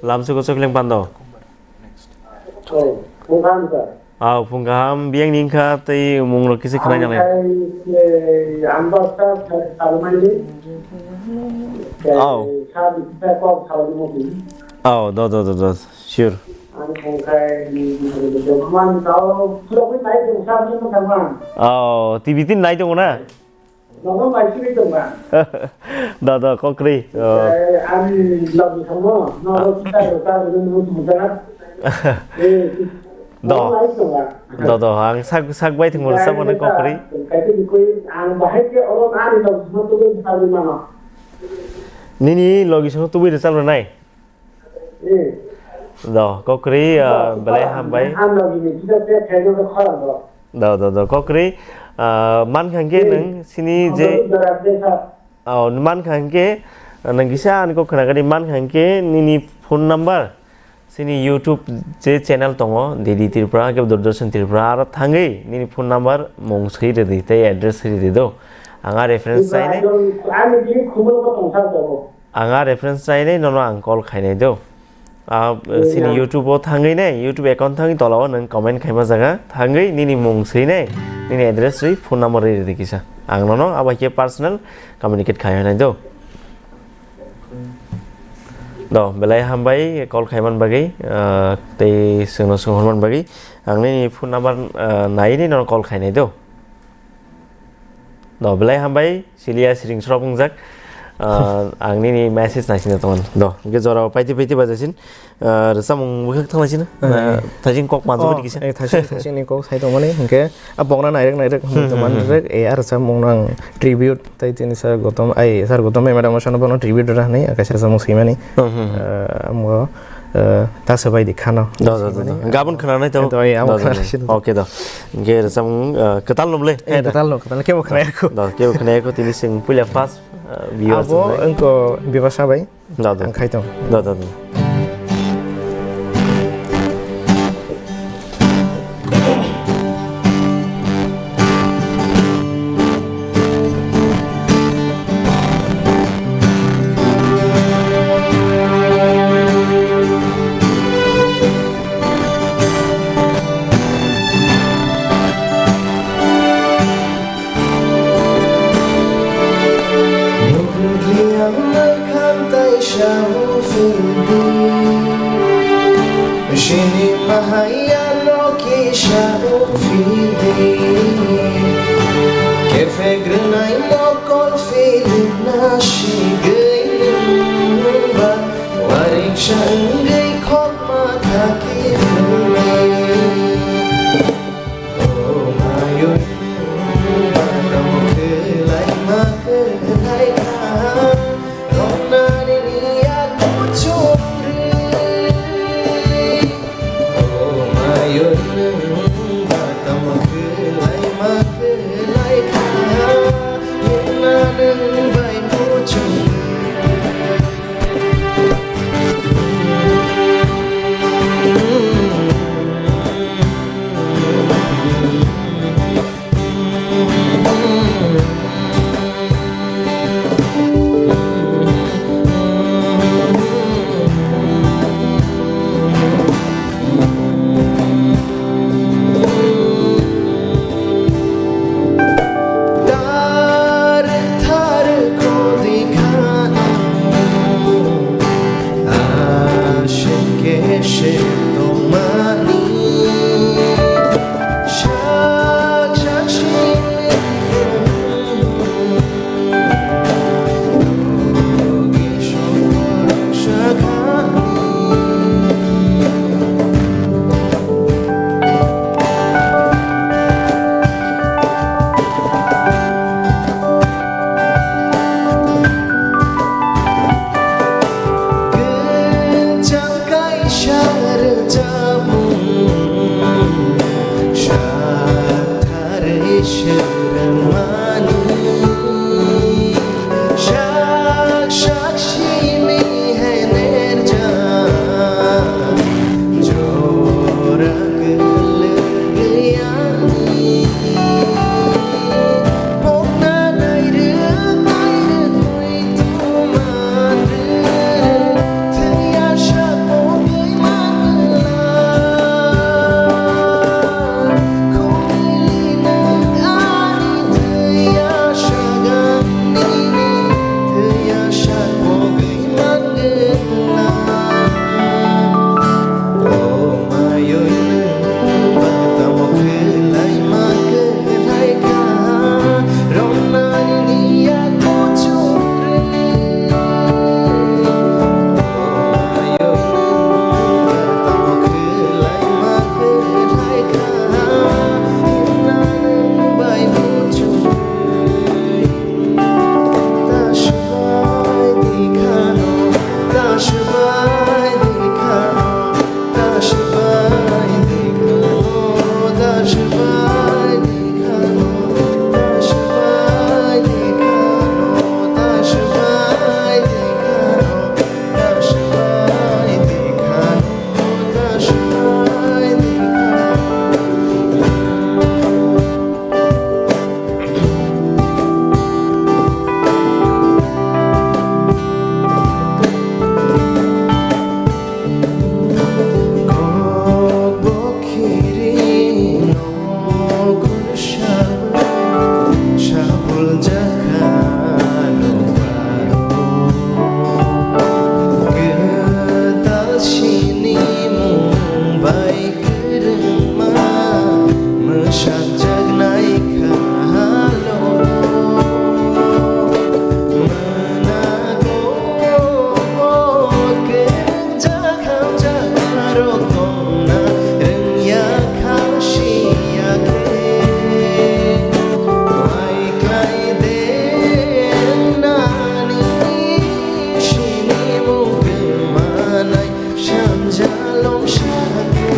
Lamsugo chokling pando. Oh, phung kaham sir. Aw, phung kaham, biyang ni wngkha tei mung rok kisa khwna nai. Ang khai, eh, ang basta salmani. Aw. Sa bisi sa kok salmani. Aw, do, do, do, do, sure. Ang khai, man tau, pura pura nai tong sa ni tong man. Aw, T V tin nai tong na? Nogo maisingwi tongba. Do, do, kokri. Eh, ani logi thangmo, nogo kita rota rota nung thangjaga. Eh, do. Nogo lai tongba. Do, do, ang sak, sak bai thangmo rwchapmani kokri. Kaisa bikui, ang bahai khe oro ani logi thangmo tubui rwchapwi mano. Nini logi thangmo tubui rwchapnai? Do, kokri, ah, belai hambai. Do, do, do, kokri, ah, mankha hwnkhe nwng sini je, oh, mankha hwnkhe, ah, nwng kisa ani kok khna gani mankha hwnkhe nini phone number, sini YouTube je channel tongo, D D Tripura, kebo Doordarshan Tripura, aro thangwi nini phone number mung swi rwdi tei address swi rwdi do. Ang a reference chainai. Ang a reference chainai nono ang call khainai do. Ah, sini YouTube o thangwi nai, YouTube account thangwi tola o nwng comment khaima jaga thangwi nini mung swi nai, nini address swi phone number rwi rwdi kisa. Ang nono abo hai khe personal communicate khai nai do. Do, belai hambai call khaiman bagwi, ah, tei chwngno swng hwnman bagwi. Ang nini phone number, ah, naiwi nono call khainai do. Do, belai hambai, siliya siring srok wngjak. Ah, ang nini message naisingna tongo. Do, hwnkhe jora paiti paiti bajasin, ah, rwchapmung bwkhak thanglaisino. Ah, thaising kok manjak kisa. Eh, thaising, thaising ni kok sai tongmani, hwnkhe a bokna nairek nairek, hmm, hmm, hmm, manrek, eh, a rwchapmung no ang tribute, tai tini sir Gotom, ai, sir Gotom, eh, madam, sono bono tribute rwna hinwi, kaisa rwchapmung swimani. Hmm, hmm, hmm. Ah, amo, eh, ta swbai di khano. Do, do, do, do. Gabon khna nai to. Do, eh, amo khna nai sino. Okay, do. Hwnkhe rwchapmung, eh, kwtal no bwle? Eh, kwtal no, kwtal no. Kebo khna yakho. Do, kebo khna yakho, tini sing puila first, eh, viewers. Abo wngkha Bipasa bai. Do, do. Ang khai tong. Do, do, do. Chini mahaya no kisa uphidi. Kefek rwnai mokol philip na sigwi nungba. Wariksa wngwi khokma thaki phunai. O mayung nungba tamo khwlaima khwlaikha. Romnani ni yak muchung rwi. O mayung nungba tamo khwlaima khwlaikha. Romna nung bai muchung rwi. Tar thar kodi khana, ashing keshe tongmani. Sak sak simi. Kwchang kaisa rwchapmung, Satharwi swrwngmani. Sak sak simi henerjak, jora kwlwk gwyani. Pokna nairwk nairwk wi tuman rwrwk, thwiya sak pogwi man gwla. Khumili nwng ani thwiya sak ang nini, thwiya sak pogwi man gwla. O mayung nwng ba tamo khwlaima khwlaikha, romnani ni yak muchung rwi. O mayung nwng ba tamo khwlaima khwlaikha, romna nwng bai muchung rwi. Kok bo khiri no gur sabul, sabul jakha no paro. Kwtal sini mung bai kwrwngma mwsakjaknai khalo. Mwnago kwrwngjak hamjak rok tongna rwngya kha siya khe. Wai khlai de nani sini mung kwmanai. Sanja lom shake,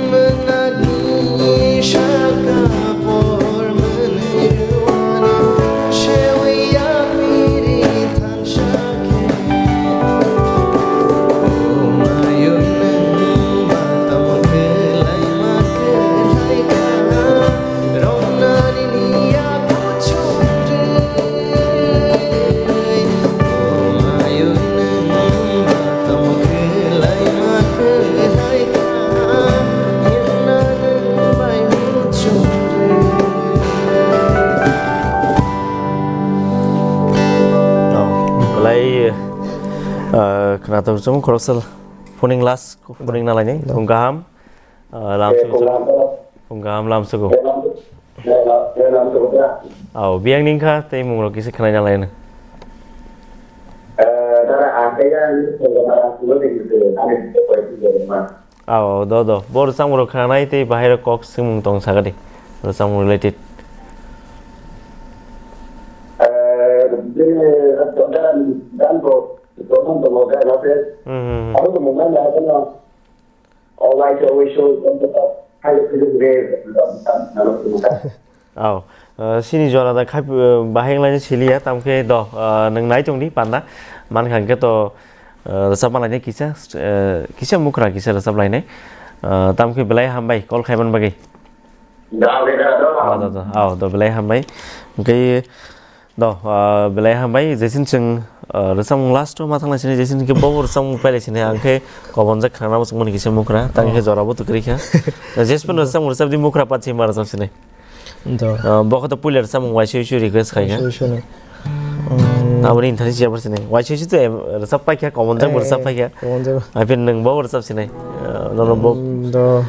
mwnakni shaka por mwnwi rwani, shewi yapiri than shake. O mayung nwng ba tamo kwlai ma kwlai kha. Belai, eh, khwnathok chwng khoroksa. Phuning last, phuning nalaini, phung kaham, ah, lamsugo. Phung kaham lamsugo. Au, biyang ningkha, tei mungrok kisa khwnai nalaino. Au, do, do. Bor samung rok khanai tei bahai rok kok swngmung tong sakadi. Bor samung related. Hmm, hmm, hmm. Au, uh, sini jora da khai, uh, bahai wnglaini siliya, tamkhe do, uh, nwng nai tongdi panda, mankha hwnkhe to, uh, rwchapma lainai kisa, uh, kisa mukra kisa rwchap lainai, uh, tamkhe belai hambai call khaiman bagwi. Da, da, da. Au, do, belai hambai. Hwnkhe, Do, ah, belai hambai, jesin chwng, ah, rwchapmung last o ma thanglai sini, jesin khe bo rwchapmung pailai sini, ang khe kobonjak khana bo chwngmani kisa mukra, tang khe jora bo twkri kha. Jespen rwchapmung rwchap di mukra pachi ma rwchap sini. Do. Ah, bo khe to puila rwchapmung waisui sui request khai kha. Waisui sui ni. Mm. Aboni inthani siya bar sini. Waisui sui to em, rwchap pai kha, kobonjak bo rwchap pai kha. Kobonjak. Aphin nwng bo rwchap sini. Ah, nono bo. Mm, do.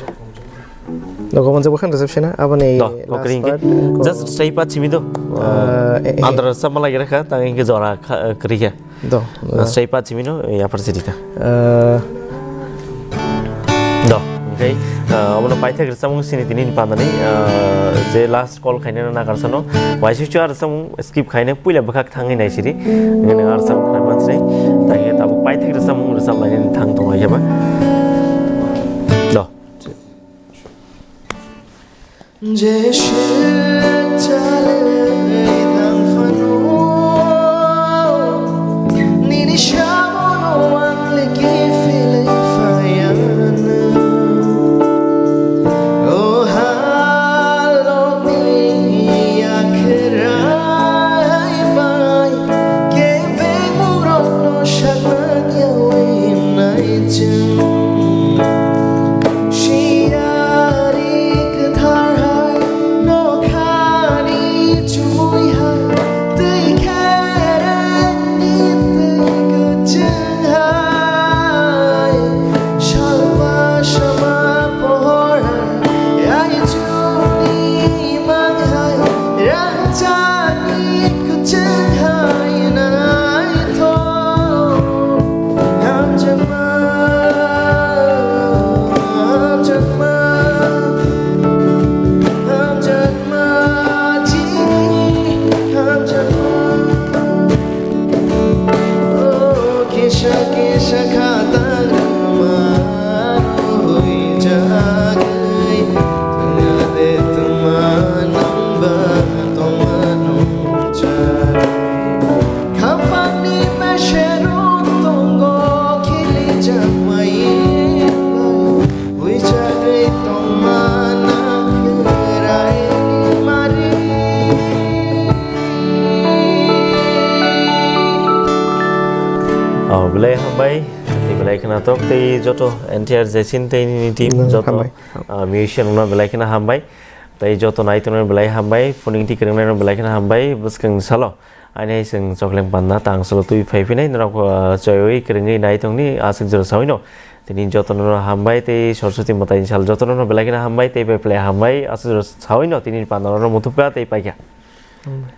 Dogo manjak bwkhani rwchap sina, aboni Do, last kokri hwnkhe. Part, ko- Just stay pa chimi do. Ah, eh, eh. Andra sama lagi rakha, tang hwnkhe jora kha-, kwrwi kha. Do, Ah, do. Stay pa chimi no, eh, yapar siri ta. Ah. Do, hwnkhe, ah, omono paithak rwchapmung sini tini ni pandani, ah, je last call khainai no nagar sano. Waisui chwng rwchapmung skip khainai puila bwkhak thangwi nai siri. Hwnkhe nwng rwchapmung khlai man sini. Tang hwnkhe tabuk paithak rwchapmung rwchap lainani thang tongo khe ba. Do. Jesu chalai thang phano, nini sabono ang leki philai phayana. O halokni yakhrai bai, kebeng borokno sakna yaui nai chwng. Siyari kwthar hai, nokhani chumui hai, twi kherengni twi kwchwng hai, salpa sama pohor hai, ai chuni mang hai, rangchakni kwchwng hai naithok. Hamjakma, hamjakma, hamjakma, chini hamjakma. O kisa kisa khatang rwma huijagwi, twnga de twma nangba tongma nungjakgwi. Khapangni mesero tongo khilijakmai, huijagwi tongma nakhwraini mari. Oh, belai hambai, tei belai khwnathok, tei joto entire Jesin tei nini team, joto, hambai. Ah, musician rokno belai kheno hambai. Tei joto naitongrokno belai hambai, phuning twi kwrwngnairokno belai kheno hambai, bwskang salo. Ani hai chwng Chokleng Panda tang salo twi phai phinai, norok, ah, choiwi kwrwngwi nai tongni aswk jora sawi no. Tini jotono hambai tei Saraswati Mwtai ni sal jotono belai kheno hambai tei bai belai hambai, aswk jora sawi no tini panda no muthupka tei paikha. Hambai.